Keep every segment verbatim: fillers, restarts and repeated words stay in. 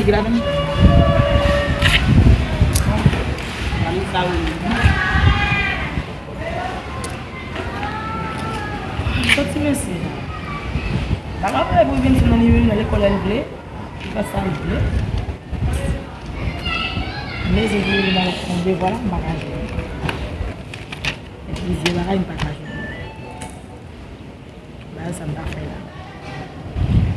Ki ladan? Mami sa ou. Soti mesye. Mama vle pou vin nan li menm nan lekòl li vle. Li fè sa li vle. Mezon pou li nan yon devwa la, m pa ka jwe. Gen plizyè bagay m pa ka jwe. Bagay sa m pa fè la.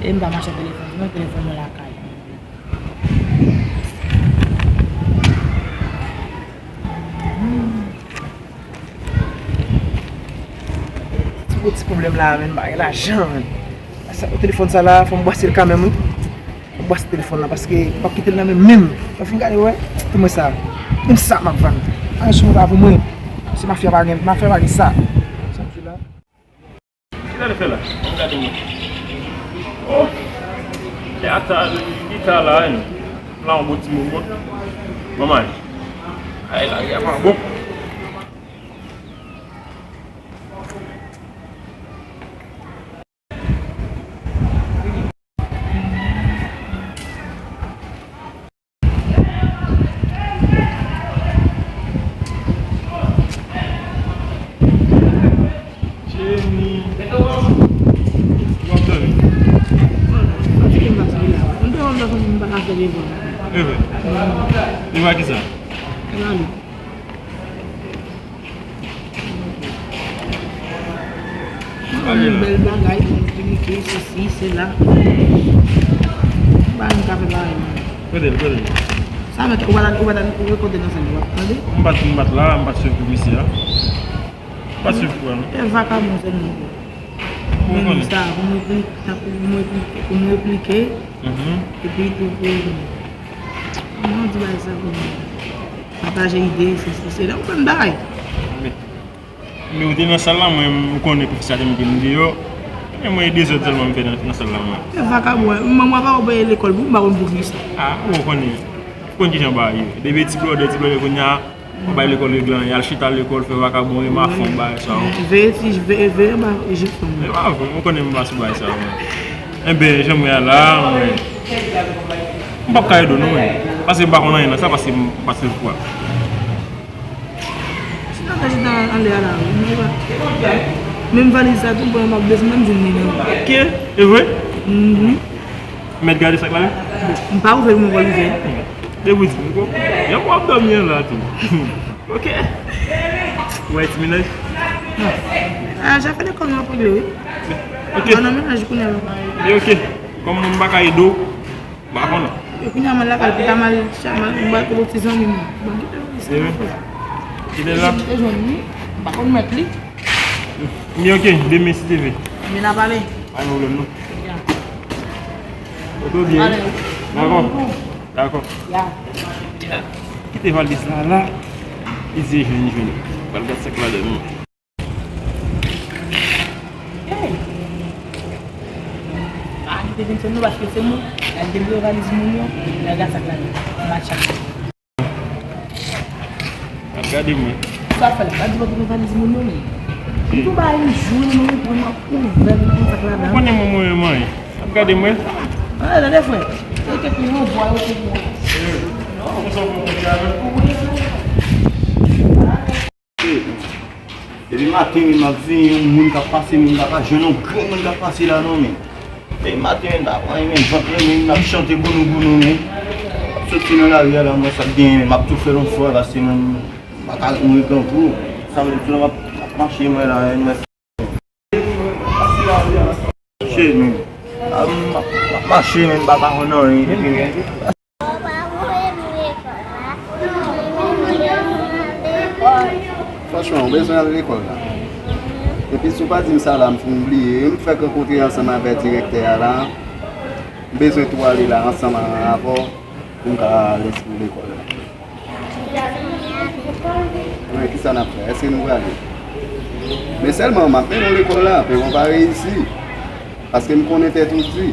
E m pa mache ak telefòn, non, telefòn mwen lakay. Ti gwo ti pwoblèm la, men, m pa gen lajan, men. Sa, telefòn sa la, fò m bwase l kanmenm, wi. Fò m bwase telefòn la, paske m p ap kite l nan men m menm. Mwen fin gade, wè, pou mwen sa. Menm sa, m ap vann. Ay, sou la pou mwen. Se mafya pa gen, mafya pa gen sa. Sa m di la. Kisa l fè la? Ann gade mwen. Oh! Gita, gita la, wi. La, yon bon ti moman. Manman. Ay, lari a pa bon. Jenny. W ap dòmi? Fatigué m pa sou la. M te wè m pa m pa ka fè devwa. E vre? Devwa ki sa? Devwa li. Mwen bèl bagay, mwen pibike, sesi, sela. Ba m ka fè bagay mwen. Kote l, kote l? Sa mèt, ou pa ta, ou pa ta, ou rekote nan sèn, w ap tande? M bat, m bat la, m bat sou pou misye a. M bat sou pou a, non. E vakabon sèlman. Pou mwen sa, pou mwen repli-, pou mwen repli-, pou mwen replike. Mhm. Epi tou pou mwen di bagay sa pou mwen. Pataje ide, sesi, sela, ou konn bagay. Men, men ou te nan sal la, mwen, m konnen pwofesè a te mete m deyò. Men mwen, e dezòd sèlman m fè nan, nan sal la, mwen. E vakabon, manman pa ou peye lekòl pou m, m pa konn pou ki sa. A, ou konnen. Ou konn kijan bagay ye. Depi ti blòdè, ti blòdè kounye a, ou bay lekòl reglan, y al chita lekòl, fè vakabon, rema fon, bagay sa yo. Veye ti, veye, veye ba jip fanm. E pa vre, ou konnen m pa sou bagay sa yo, mwen. Enben, jan mwen ye a la, mwen, m p ap ka ede w non, mwen. Paske m pa konn anyen nan sa, paske m, paske m kwè. Chita, chita anlè a la, wi. Menm valiz sa tou, pandan m ap desann, m jwenn li nan. Ke? E vre? Mhm. Mèt gade sa k la menm? M pa ouvè l, mwen wè l ouvè. Depi w di m, yon w ap dòmi an la tou. Ok. Ou wè ti mennaj? Non. A, zafè lekòl nou ap regle, wi. Ok. Mwen nan mennaj kounye a la. E ok. Kòm mwen m pa ka ede w, m pa konnen. E kounye a mwen lakay, pou ta mal, mal, m pral kote ti zanmi m. Bon, kite l, kite l la. Kite l la. M te jwenn li, m pa konn mèt li. Men ok, demen si Dye vle. Men n a pale. Pa gen pwoblèm non. Ya. Ok, byen. Pale. Dakò. Dakò. Ya. Kite valiz la la. Izi jwenn jwenn. Pral gad sa k ladan l. Hey! Pa kite Vincent non, paske se moun. L al deblye valiz moun yo, l al gad sa k ladan l. Match ap. Ap gade mwen. Sa fè la, pa di w ap ouvè valiz moun yo, men. M tou ba yon jou, mwen, mwen, mwen ap ouvè l, konn sa k ladan. Ou konnen mwen, mwen, mwen. Ap gade mwen. A, tande, frè. Se kèk moun, vwa yo, se moun. Depi maten, men, m ap veye yon moun k ap pase, men m pa ka jwenn yon grenn moun k ap pase la, non, men. Depi maten, men, m pa wè anyen, men, vant mwen, men, m ap chante gounou, gounou, men. M ap soti nan lari a la, m wè sa k genyen, men, m ap tou fè l yon fwa, paske, men, m pa ka ret mouri grangou. Sa vle di, m ap, m ap mache, mwen, la, men, m wè. Mache, men. A, m ap, m ap mache, men, m pa ka konn anyen, epi, men. Franchman, ou bezwen al lekòl la. Epi si w pa di m sa la, m fin bliye. M fèk rankontre ansanm avèk direktè a la. M bezwen tou ale la ansanm avè w pou m ka al enskri w lekòl la. Wi, kisa n ap fè? Èske nou prale? Men sèlman, m ap mennen w lekòl la, Pewon pa reyisi. Paske m konnen tèt ou di.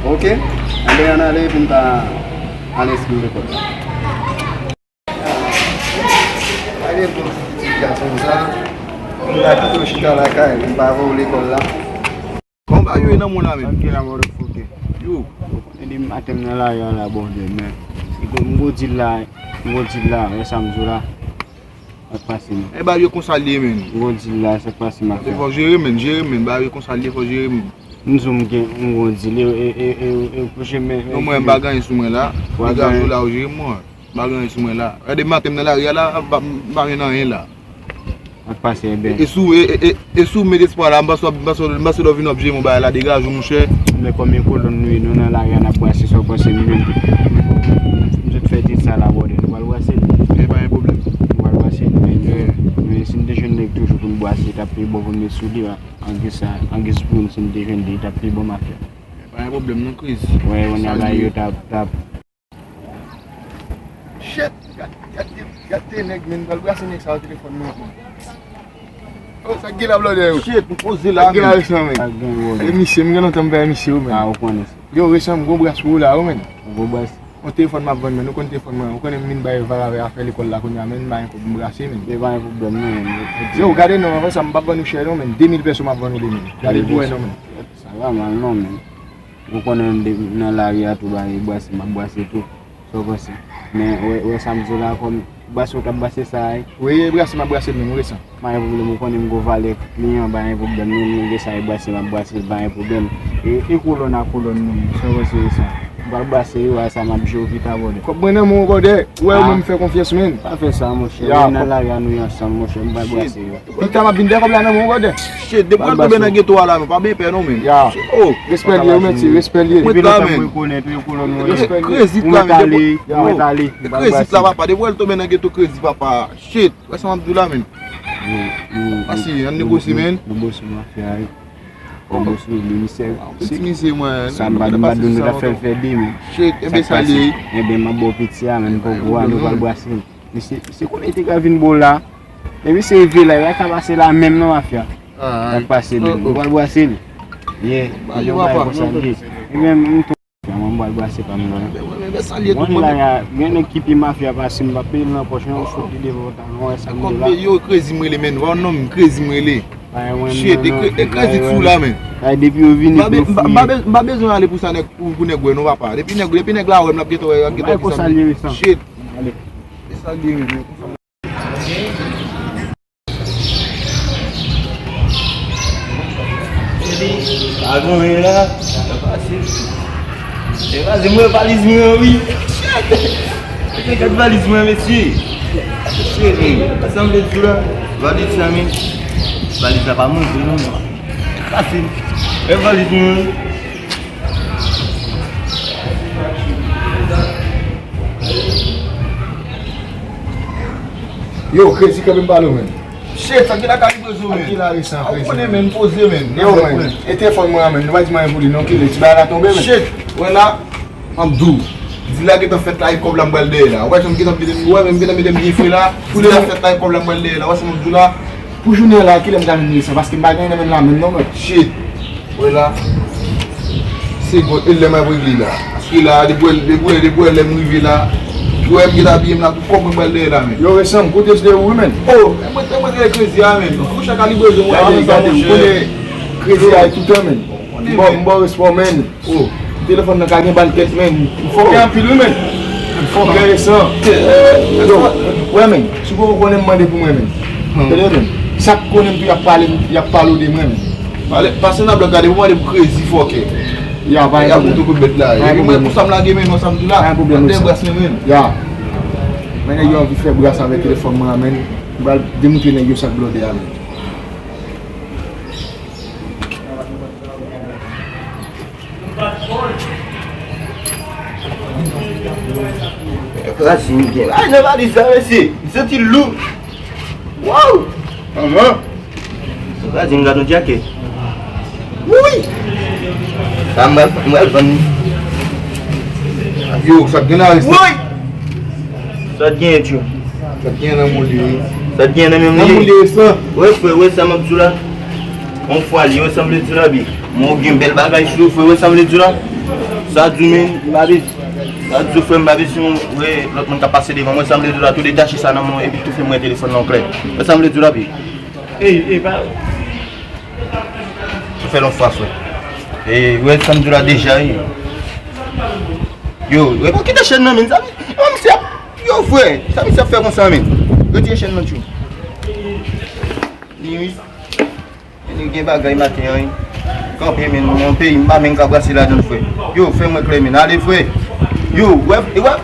Ok? Enben, ann ale pou m ka al enskri w lekòl la. Gade bon ti gason sa. M ta kite w chita lakay, m pa voye w lekòl la. Bon, ba yo nan moun la menm. Ok, la motherfucker. Yo. Ou konnen depi maten m nan lari a la, bòdè, men. M gon dil la, m gon dil la, wè sa m di w la. Sa k pase, men. E bagay yo konsa l ye, men. M gon dil la, sa k pase, mafya. Fò w jere, men, jere, men, bagay yo konsa l ye, fò w jere, men. M di w m gen, m gon dil, e, e, e, e, e, kouche, men. Non, mwen, m pa gen anyen sou mwen la. Degaje w la, ou jere mwen. M pa gen anyen sou mwen la. Gade maten m nan lari a la, m pa, m pa jwenn anyen la. Ak pase, enben. E, e si w, e, e, e, e si w met espwa la, m panse, m panse, m panse w vin objè, mon bagay la degaje w, monchè. Men kòm e kolòn nou ye, nou nan lari a, n ap brase, sa w panse, nou menm? M sot fè di sa la, bòdè, nou pral brase l. E pa gen pwoblèm. Nou pral brase l, men, men, men si n te jwenn nèg toujou pou n brase, t ap pi bon pou n met sou li, an giz sa, an giz prim, si n te jwenn li, t ap pi bon, mafya. E pa gen pwoblèm, non, Crazy. Wè, kounye a la, yo t ap, t ap, Shit! Gad, gad, gad, gad de nèg, men, pral brase nèg sa yo telefòn nan, men. Oh, sa k gen la, blòdè, yo? Shit, m poze la, men. Sa k gen la, men? E misye, m gen lontan m pa wè misye, yo, men. Ah, ou konnen sa. Yo, resan, m gon bras pou ou la, yo, men. Ou gon bras? Yon telefòn m ap vann, men. Ou konn telefòn mwen, ou konnen m vin bay valavè afè lekòl la kounye a, men, m pa gen kòb m brase, men. E pa gen pwoblèm, non, men. Yo, gade non, anvan sa, m p ap vann ou chè, non, men. De mil pèso m ap vann ou li, men. Gade pou wè, non, men. Sa va mal, non, men. Ou konnen m de-, nan lari a tou, bagay brase, m ap brase tou. Sa w panse? Men, wè, wè sa m di w la, kòm brase w t ap brase sa a, wi, brase m ap brase l menm, resan. Pa gen pwoblèm, ou konnen m gon valè kliyan, pa gen pwoblèm, nou, nou gen sa e brase, m ap brase, pa gen pwoblèm. E, e kolòn a kolòn nou, sa w panse, resan? M pral brase yo, a sa m ap jwe w pita, bòdè. Kòb mwen nan men w, bòdè. Ou wè, ou menm fè konfyans, men. Pa fè sa, monchè. Wi, nan lari a nou ye ansanm, monchè, m pral brase yo. Pita m ap vin dèyè kòb la nan men w, bòdè. Shit, depi w al tonbe nan geto a la, men, pa byen pè non, men. Ya. Oh. Respè l ye, wi, men, ti, respè l ye. Mwen la, men. Rekonèt ou, yo kolòn mwen. Respè l ye. Crazy la, men, depi, yo mwen ale, yo mwen ale. Crazy la, papa, depi w al tonbe nan geto, Crazy, papa. Shit, wè sa m ap di w la, men. Asi, ann negosye, men. Nou bòs mafya, wi. Ou bòs nou, misye. Ti misye, mwen. Sa m pa, m pa di nou ta fè l fè de, men. Shit, enben sa l ye. Enben, m ap ba w piti a, men, poko a, nou pral brase. Misye, misye konnen te ka vin bò la. Epi se rive la, yo ka pase la menm non, mafya. Sa k pase menm. Ou pral brase l. Yeah. Yo bay konsa l ye. Epi menm, m tou, mwen, m pral brase pa m non. Mwen la, gen nèg ki pi mafya pase m, m pa peye l nan pòch, yon fout li devan pantalon, wè sa m di la. Yo, Crazy m rele, men. Wè non, m Crazy m rele. Shit, e Crazy tou la, men. Depi yo vini pou yo fouye. M pa bezwen ale pou sa nèg, pou, pou nèg wè non, papa. Depi nèg, depi nèg la wè m, l ap gentan wè, l ap gentan wè sa m ye. Shit. E sa l ye menm. Pa gen anyen la, sa pase. E valiz mwen, valiz mwen, wi. Shit. Gade valiz mwen, mesye. Cheri, sa m vle di w la, valiz la, men. Valiz la pa move non. Pase. E valiz mwen. Yo, Crazy, kanpe m pale w, men. Shit, sa ki la Kalibre zo, men. Sa ki la resan, Crazy. Ou konnen, men, poze, men. Yo, men. E telefòn mwen an, men. Nou pa di m anyen pou li non, kilè ti bagay la tonbe, men. Shit, wè la. M ap di w, di la gentan fèt la, e kòb la m pral dèyè la. Ou wè jan m gentan mete m, ou wè men m gentan mete m byen fre la. Pou di la fèt la, e kòb la m pral dèyè la. Ou wè sa m ap di w la? Pou jounen an la, kilè m ta vin resan? Paske m pa gen anyen nan men m la menm non, men. Shit. Wè la. Se gòt, e lè m ap regle la. Paske la, depi wè, depi wè, depi wè lè m rive la, ou wè m gentan abiye m la, tout kòb mwen pral dèyè la, men. Yo, resan, m kote de ou, wi, men. Oh, e mwen, e mwen te Crazy a, men. Fouch a Kalibre zo, mwen, gade, gade, ou konnen Crazy a toutan, men. M ba w, m ba w respè w, men. Oh, telefòn nan ka gen bal tèt, men. M fòkè anpil, wi, men. M fòkè resan. Yo, wè, men. Si w poko konnen m mande pou mwen, men. Tande, men. Sa k konnen m tou, y ap pale, y ap pale w de mwen, men. Pale, pase nan blòk, gade pou mande pou Crazy fòkè. Ya, pa gen pwoblèm. Mwen pou sa m lage, men, non, sa m di w la. Pa gen pwoblèm, men. Ya. Men nèg yo anvi fè bras avèk telefòn mwen an, men. M pral demontre nèg yo sa k blòdè a, men. Kraze m gen. Ay, nan valiz la, mesye. M santi l lou. Waw! Anhan. Kraze m gad yon djakèt. Wi! Sa m pral, m pral vann li. Yo, sa k gen la, mesye? Wi! Sa t genyen, tchou? Sa t genyen nan moul li, wi. Sa t genyen nan menm li? Nan moul li, wi, frè, wi, sa m ap di w la. Yon fwa li, wi, sa m vle di w la, bi. Mwen, ou gen bèl bagay sou ou, frè, wi, sa m vle di w la. Sa di w, men, m pa bezwen. Sa di w, frè, m pa bezwen, wi, lòt moun k ap pase devan mwen, sa m vle di w la, tou detache sa nan men w, epi tou fè mwen telefòn nan klè. Wi, sa m vle di w la, bi. Ey, ey, pa. Ou fè l yon fwa, frè. E, ou wè sa m di w la deja, wi. Yo, yo pa kite chèn nan, men. Sa, yo, misye ap, yo, frè, sa misye ap fè konsa, men. Retire chèn nan, tchou. Ni wi. Ni gen bagay maten an, wi. Kanpe, men, nan yon peyi, m pa menm ka brase ladan, frè. Yo, fè mwen klè, men. Ale, frè. Yo, wè, e wè.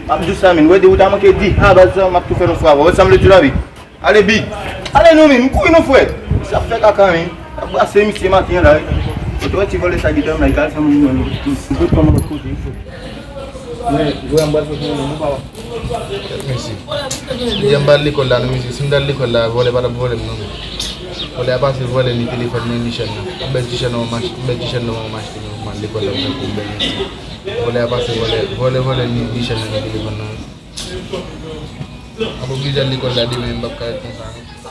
M ap di sa, men. Wè, de ou ta manke di, ha, baz sa, m ap tou fè yon fwa. Wè, sa m vle di la, wi. Ale, Big. Ale non, men. M kouri non, frè. Sa fè kaka, men. Ap brase misye maten an la, wi. Ou te wè ti vòlè sa ki dòmi la, li ka al fè moun mwen, non. M fout kòm lòt kote, wi, frè. Men, jwè an bal fè fè moun, non, papa. Mèsi. Jodi a m pa al lekòl la, non, mesye. Si m t al lekòl la, vòlè pa t ap vòlè m, non, men. Vòlè a pase vòlè ni telefòn nan, ni chèn nan. M bèl ti chèn nan, m ach-, m bèl ti chèn nan, m achte, men, m al lekòl la, m fè kou m bèl, mèsi. Vòlè a pase vòlè, vòlè, vòlè ni, ni chèn nan, ni telefòn nan. M ap oblije al lekòl la demen, m p ap ka ret konsa, non.